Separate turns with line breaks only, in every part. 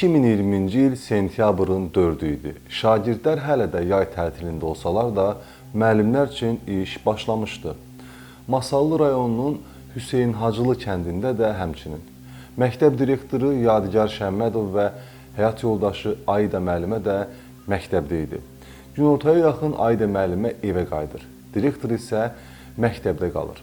2020-ci il sentyabrın 4-ü idi. Şagirdlər hələ də yay tətilində olsalar da, müəllimlər üçün iş başlamışdı. Masallı rayonunun Hüseyn Hacılı kəndində də həmçinin. Məktəb direktoru Yadigar Şəmmədov və həyat yoldaşı Ayda müəllimə də məktəbdə idi. Günortaya yaxın Ayda müəllimə evə qayıdır. Direktor isə məktəbdə qalır.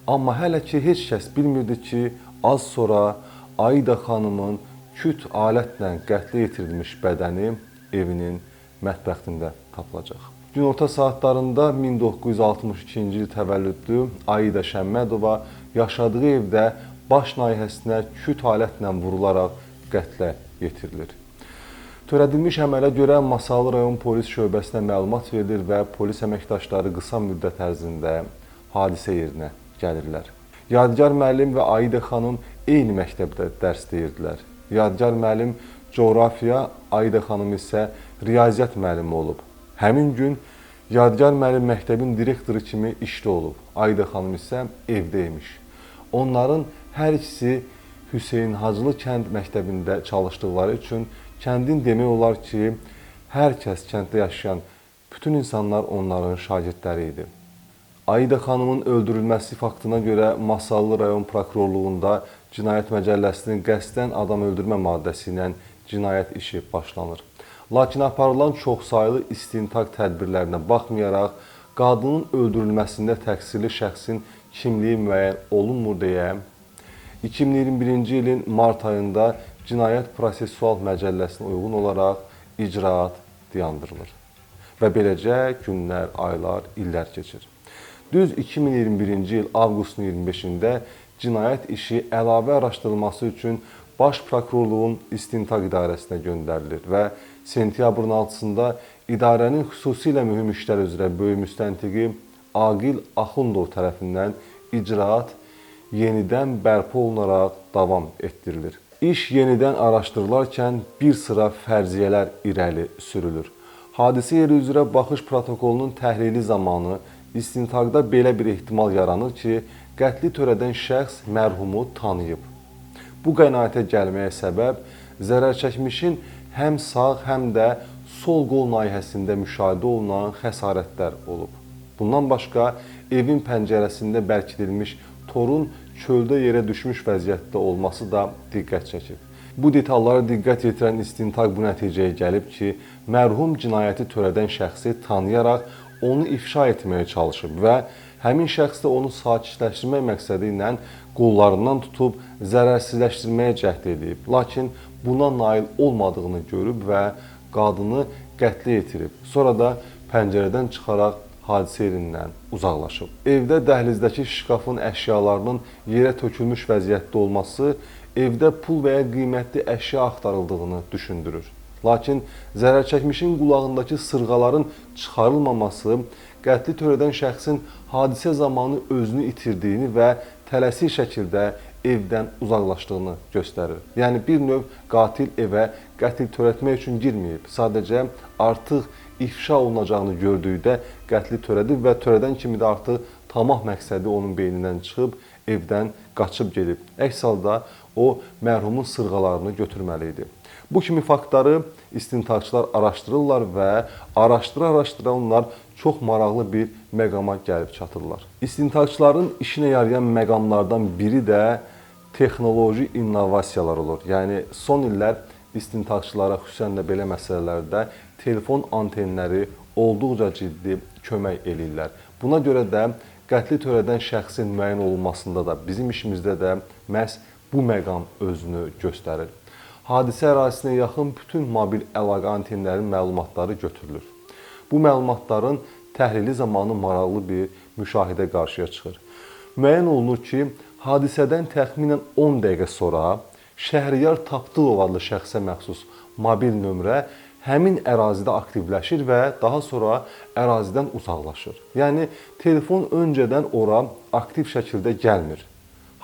Amma hələ ki heç kəs bilmirdi ki, az sonra Ayda xanımın küt alətlə qətlə yetirilmiş bədəni evinin mətbəxində tapılacaq. Günorta saatlarında 1962-ci il təvəllüdlü Ayda Şəmmədova yaşadığı evdə baş nahiyəsinə küt alətlə vurularaq qətlə yetirilir. Törədilmiş əmələ görə Masallı rayon polis şöbəsinə məlumat verilir və polis əməkdaşları qısa müddət ərzində hadisə yerinə gəlirlər. Yadigar müəllim və Ayda xanım eyni məktəbdə dərs deyirdilər. Yadigar müəllim coğrafiya, Ayda xanım isə riyaziyyat müəllimi olub. Həmin gün Yadigar müəllim məktəbin direktoru kimi işdə olub. Ayda xanım isə evdə imiş. Onların hər ikisi Hüseyn Hacılı kənd məktəbində çalışdıqları üçün kəndin demək olar ki, hər kəs, kənddə yaşayan bütün insanlar onların şagirdləri idi. Ayda xanımın öldürülməsi faktına görə Masallı rayon prokurorluğunda Cinayət Məcəlləsinin qəsdən adam öldürmə maddəsi ilə cinayət işi başlanır. Lakin aparılan çoxsaylı istintaq tədbirlərinə baxmayaraq, qadının öldürülməsində təqsirli şəxsin kimliyi müəyyən olunmur deyə 2021-ci ilin mart ayında Cinayət Prosessual Məcəlləsinə uyğun olaraq icraat dayandırılır. Və beləcə günlər, aylar, illər keçir. Düz 2021-ci il avqustun 25-də cinayət işi əlavə araşdırılması üçün Baş Prokurorluğun İstintaq İdarəsinə göndərilir və sentyabrın 6-sında idarənin xüsusilə mühüm işlər üzrə böyük müstəntiqi Aqil Axundov tərəfindən icraat yenidən bərpa olunaraq davam etdirilir. İş yenidən araşdırılarkən bir sıra fərziyyələr irəli sürülür. Hadisə yeri üzrə baxış protokolunun təhlili zamanı istintaqda belə bir ehtimal yaranır ki, qətli törədən şəxs mərhumu tanıyıb. Bu qənaətə gəlməyə səbəb zərər çəkmişin həm sağ, həm də sol qol nahiyəsində müşahidə olunan xəsarətlər olub. Bundan başqa evin pəncərəsində bərkidilmiş torun çöldə yerə düşmüş vəziyyətdə olması da diqqət çəkib. Bu detallara diqqət yetirən istintaq bu nəticəyə gəlib ki, mərhum cinayəti törədən şəxsi tanıyaraq onu ifşa etməyə çalışıb və həmin şəxs də onu sakitləşdirmək məqsədi ilə qollarından tutub zərərsizləşdirməyə cəhd edib. Lakin buna nail olmadığını görüb və qadını qətlə yetirib. Sonra da pəncərədən çıxaraq hadisə yerindən uzaqlaşıb. Evdə dəhlizdəki şkafın əşyalarının yerə tökülmüş vəziyyətdə olması evdə pul və ya qiymətli əşya axtarıldığını düşündürür. Lakin zərər çəkmişin qulağındakı sırğaların çıxarılmaması qətli törədən şəxsin hadisə zamanı özünü itirdiyini və tələsik şəkildə evdən uzaqlaşdığını göstərir. Yəni bir növ qatil evə qətl törətmək üçün girməyib, sadəcə artıq ifşa olunacağını gördükdə qətli törədib və törədən kimi də artıq tamah məqsədi onun beynindən çıxıb, evdən qaçıb gedib. Əks halda o mərhumun sırğalarını götürməli idi. Bu kimi faktları istintaqçılar araşdırırlar və araşdıra-araşdıra onlar çox maraqlı bir məqama gəlib çatırlar. İstintaqçıların işinə yarayan məqamlardan biri də texnoloji innovasiyalar olur. Yəni son illər istintaqçılara xüsusən də belə məsələlərdə telefon antenləri olduqca ciddi kömək eləyirlər. Buna görə də qətli törədən şəxsin müəyyən olunmasında da bizim işimizdə də məhz bu məqam özünü göstərir. Hadisə ərazisinə yaxın bütün mobil əlaqə antenlərinin məlumatları götürülür. Bu məlumatların təhlili zamanı maraqlı bir müşahidə qarşıya çıxır. Müəyyən olunur ki, hadisədən təxminən 10 dəqiqə sonra Şəhriyar Tapdılov adlı şəxsə məxsus mobil nömrə həmin ərazidə aktivləşir və daha sonra ərazidən uzaqlaşır. Yəni telefon öncədən ora aktiv şəkildə gəlmir.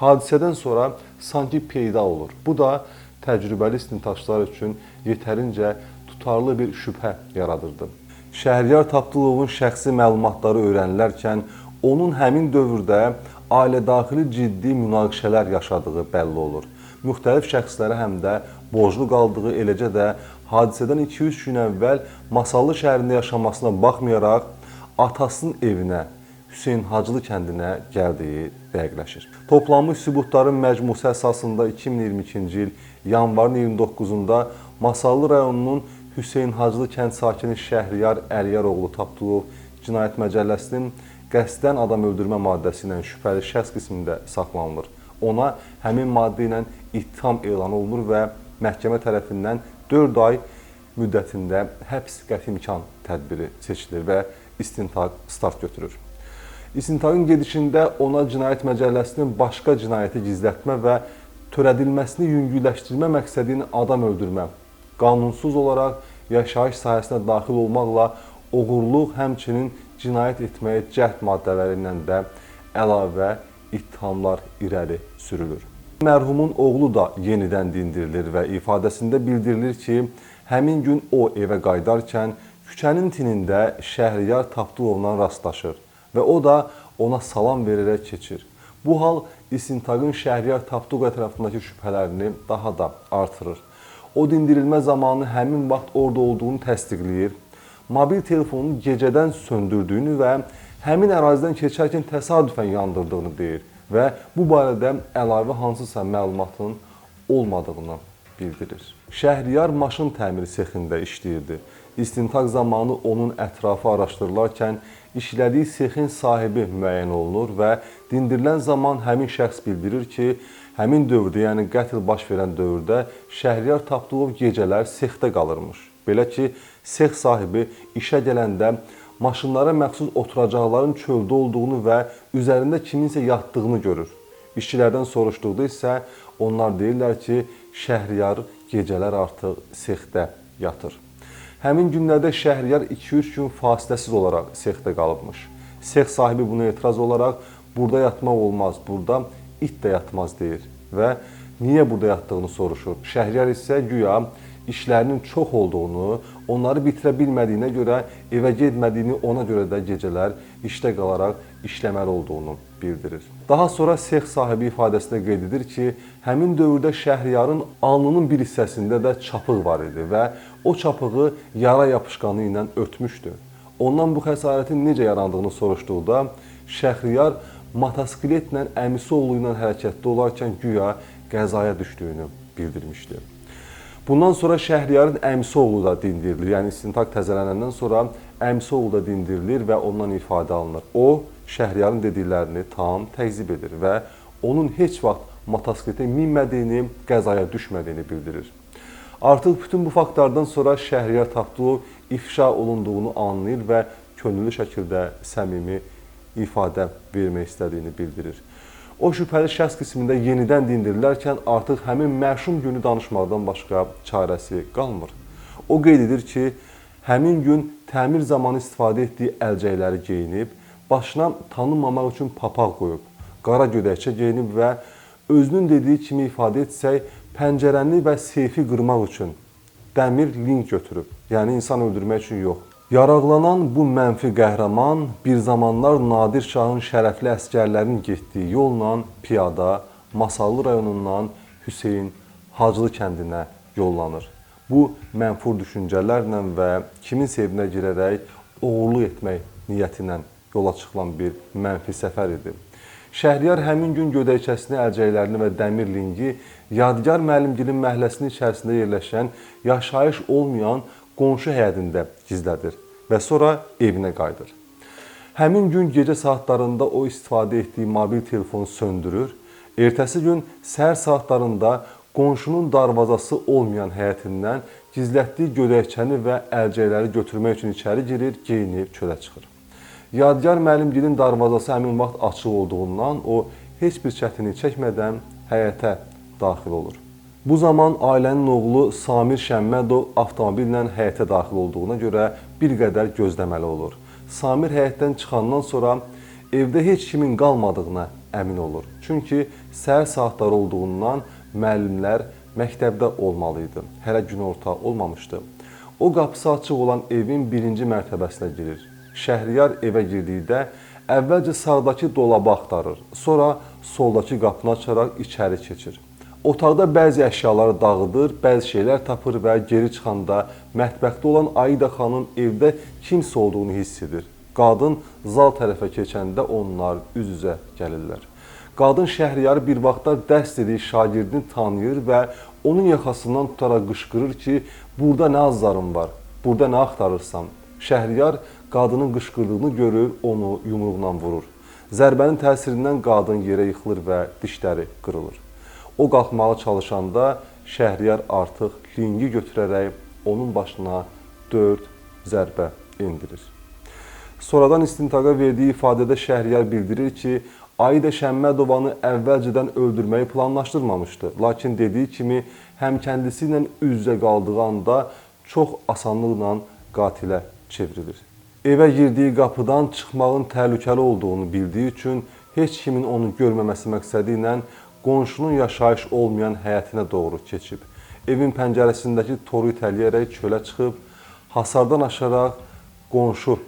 Hadisədən sonra sanki peyda olur. Bu da təcrübəli istintaqçılar üçün yetərincə tutarlı bir şübhə yaradırdı. Şəhriyar Tapdılovun şəxsi məlumatları öyrənilərkən onun həmin dövrdə ailə daxili ciddi münaqişələr yaşadığı bəlli olur. müxtəlif şəxslərə həm də borclu qaldığı, eləcə də hadisədən 2-3 gün əvvəl Masallı şəhərində yaşamasına baxmayaraq atasının evinə, Hüseyn Hacılı kəndinə gəldiyi dəqiqləşir. Toplanmış sübutların məcmusu əsasında 2022-ci il yanvarın 29-da Masallı rayonunun Hüseyn Hacılı kənd sakini Şəhriyar Əliyaroğlu Tapdılov Cinayət Məcəlləsinin qəsdən adam öldürmə maddəsi ilə şübhəli şəxs qismində saxlanılır. Ona həmin maddə ilə ittiham elan olunur və məhkəmə tərəfindən 4 ay müddətində həbs qəti imkan tədbiri seçilir və istintaq start götürür. İstintaqın gedişində ona Cinayət Məcəlləsinin başqa cinayəti gizlətmə və törədilməsini yüngülləşdirmə məqsədi ilə adam öldürmə, qanunsuz olaraq yaşayış sahəsinə daxil olmaqla oğurluq, həmçinin cinayət etməyə cəhd maddələri ilə də əlavə ittihamlar irəli sürülür. Mərhumun oğlu da yenidən dindirilir və ifadəsində bildirilir ki, həmin gün o evə qayıdarkən küçənin tinində Şəhriyar Tapdılovla rastlaşır və o da ona salam verərək keçir. Bu hal istintaqın Şəhriyar Tapdılov ətrafındakı şübhələrini daha da artırır. O dindirilmə zamanı həmin vaxt orada olduğunu təsdiqləyir. Mobil telefonunu gecədən söndürdüyünü və həmin ərazidən keçərkən təsadüfən yandırdığını deyir və bu barədə əlavə hansısa məlumatın olmadığını bildirir. Şəhriyar maşın təmiri sexində işləyirdi. İstintaq zamanı onun ətrafı araşdırılarkən işlədiyi sexin sahibi müəyyən olunur və dindirilən zaman həmin şəxs bildirir ki, həmin dövrdə, yəni qətl baş verən dövrdə Şəhriyar Tapdılov gecələr sexdə qalırmış. Belə ki, sex sahibi işə gələndə maşınlara məxsus oturacaqların çöldə olduğunu və üzərində kiminsə yatdığını görür. İşçilərdən soruşduqda isə onlar deyirlər ki, Şəhriyar gecələr artıq sexdə yatır. Həmin günlərdə Şəhriyar 2-3 gün fasiləsiz olaraq sexdə qalıbmış. Sex sahibi buna etiraz olaraq burada yatmaq olmaz, burada it də yatmaz deyir və niyə burada yatdığını soruşur. Şəhriyar isə güya işlərinin çox olduğunu, onları bitirə bilmədiyinə görə evə getmədiyini, ona görə də gecələr işdə qalaraq işləməli olduğunu bildirir. Daha sonra sex sahibi ifadəsində qeyd edir ki, həmin dövrdə Şəhriyarın alnının bir hissəsində də çapıq var idi və o çapığı yara yapışqanı ilə örtmüşdü. Ondan bu xəsarətin necə yarandığını soruşduqda Şəhriyar motosikletlə əmisi oğlu ilə hərəkətdə olarkən güya qəzaya düşdüyünü bildirmişdi. Bundan sonra Şəhriyarın əmisi oğlu da dindirilir. Yəni istintaq təzələnəndən sonra əmisi oğlu da dindirilir və ondan ifadə alınır. O, Şəhriyarın dediklərini tam təqzib edir və onun heç vaxt motosikletə minmədiyini, qəzaya düşmədiyini bildirir. Artıq bütün bu faktlardan sonra Şəhriyar Tapdılov ifşa olunduğunu anlayır və könüllü şəkildə səmimi ifadə vermək istədiyini bildirir. O şübhəli şəxs qismində yenidən dindirilərkən artıq həmin məşum günü danışmaqdan başqa çarəsi qalmır. O qeyd edir ki, həmin gün təmir zamanı istifadə etdiyi əlcəkləri geyinib, başına tanınmamaq üçün papaq qoyub, qara gödəkçə geyinib və özünün dediyi kimi ifadə etsək, pəncərəni və seyfi qırmaq üçün dəmir link götürüb, yəni insan öldürmək üçün yox. Yaraqlanan bu mənfi qəhrəman bir zamanlar Nadir Şahın şərəfli əsgərlərinin getdiyi yolla piyada Masallı rayonundan Hüseyn Hacılı kəndinə yollanır. Bu mənfur düşüncələrlə və kiminsə evinə girərək oğurluq etmək niyyəti ilə yola çıxılan bir mənfi səfər idi. Şəhriyar həmin gün gödəkçəsini, əlcəklərini və dəmir lingi Yadigar müəllimgilin məhəlləsinin içərisində yerləşən yaşayış olmayan qonşu həyətində gizlədir və sonra evinə qayıdır. Həmin gün gecə saatlarında o istifadə etdiyi mobil telefonu söndürür. Ertəsi gün səhər saatlarında qonşunun darvazası olmayan həyətindən gizlətdiyi gödəkçəni və əlcəkləri götürmək üçün içəri girir, geyinib çölə çıxır. Yadigar müəllimgilin darvazası həmin vaxt açıq olduğundan o heç bir çətinlik çəkmədən həyətə daxil olur. Bu zaman ailənin oğlu Samir Şəmmədov avtomobillə həyətə daxil olduğuna görə bir qədər gözləməli olur. Samir həyətdən çıxandan sonra evdə heç kimin qalmadığına əmin olur. Çünki səhər saatları olduğundan müəllimlər məktəbdə olmalı idi. Hələ günorta olmamışdı. O qapısı açıq olan evin birinci mərtəbəsinə girir. Şəhriyar evə girdikdə əvvəlcə sağdakı dolabı axtarır, sonra soldakı qapını açaraq içəri keçir. Otaqda bəzi əşyaları dağıdır, bəzi şeylər tapır və geri çıxanda mətbəxdə olan Aida xanım evdə kimsə olduğunu hiss edir. Qadın zal tərəfə keçəndə onlar üz-üzə gəlirlər. Qadın Şəhriyarı bir vaxtlar dərs dediyi şagirdini tanıyır və onun yaxasından tutaraq qışqırır ki, burada nə azarın var, burada nə axtarırsan? Şəhriyar qadının qışqırdığını görür, onu yumruqla vurur. Zərbənin təsirindən qadın yerə yıxılır və dişləri qırılır. O qalxmağa çalışanda Şəhriyar artıq lingi götürərək onun başına 4 zərbə endirir. Sonradan istintaqa verdiyi ifadədə Şəhriyar bildirir ki, Aida Şəmmədovanı əvvəlcədən öldürməyi planlaşdırmamışdı. Lakin dediyi kimi həmkəndlisi ilə üz-üzə qaldığı anda çox asanlıqla qatilə çevrilir. Evə girdiyi qapıdan çıxmağın təhlükəli olduğunu bildiyi üçün heç kimin onu görməməsi məqsədi ilə qonşunun yaşayış olmayan həyətinə doğru keçib. Evin pəncərəsindəki toru itələyərək çölə çıxıb, hasardan aşaraq qonşu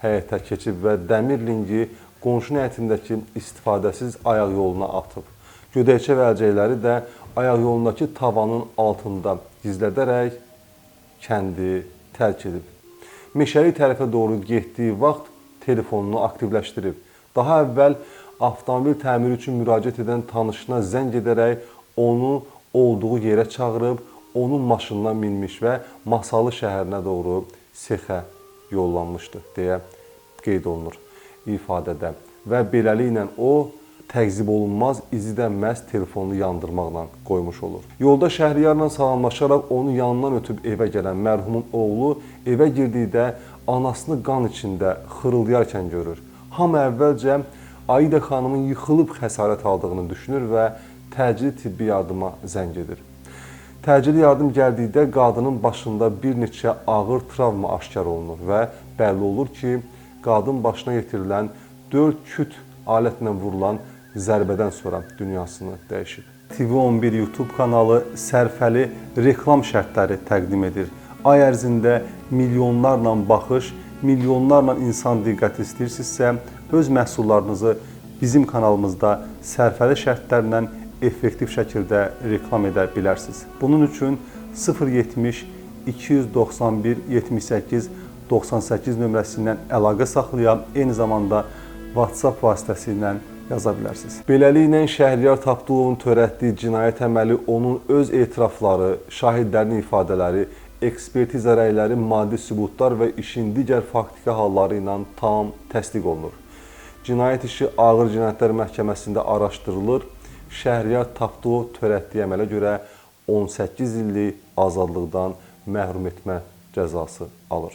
həyətə keçib və dəmir lingi qonşunun həyətindəki istifadəsiz ayaq yoluna atıb. Gödəkçə və əlcəkləri də ayaq yolundakı tavanın altında gizlədərək kəndi tərk edib. Meşəlik tərəfə doğru getdiyi vaxt telefonunu aktivləşdirib. Daha əvvəl avtomobil təmiri üçün müraciət edən tanışına zəng edərək onu olduğu yerə çağırıb, onun maşınına minmiş və Masallı şəhərinə doğru sexə yollanmışdı deyə qeyd olunur ifadədə. Və beləliklə o təqzib olunmaz izi də məhz telefonu yandırmaqla qoymuş olur. Yolda Şəhriyarla salamlaşaraq onun yanından ötüb evə gələn mərhumun oğlu evə girdikdə anasını qan içində xırıldayarkən görür. Hamı əvvəlcə Aida xanımın yıxılıb xəsarət aldığını düşünür və təcili tibbi yardıma zəng edir. Təcili yardım gəldikdə qadının başında bir neçə ağır travma aşkar olunur və bəlli olur ki, qadın başına yetirilən 4 küt alətlə vurulan zərbədən sonra dünyasını dəyişib. TV11 YouTube kanalı sərfəli reklam şərtləri təqdim edir. Ay ərzində milyonlarla baxış, milyonlarla insan diqqəti istəyirsinizsə, öz məhsullarınızı bizim kanalımızda sərfəli şərtlərlə effektiv şəkildə reklam edə bilərsiniz. Bunun üçün 070 291 78 98 nömrəsindən əlaqə saxlaya, eyni zamanda WhatsApp vasitəsilə yaza bilərsiniz. Beləliklə Şəhriyar Tapdılovun törətdiyi cinayət əməli onun öz etirafları, şahidlərin ifadələri, ekspertiza rəyləri, maddi sübutlar və işin digər faktiki halları ilə tam təsdiq olunur. Cinayət işi Ağır Cinayətlər Məhkəməsində araşdırılır. Şəhriyar Tapdılov törətdiyi əmələ görə 18 illik azadlıqdan məhrum etmə cəzası alır.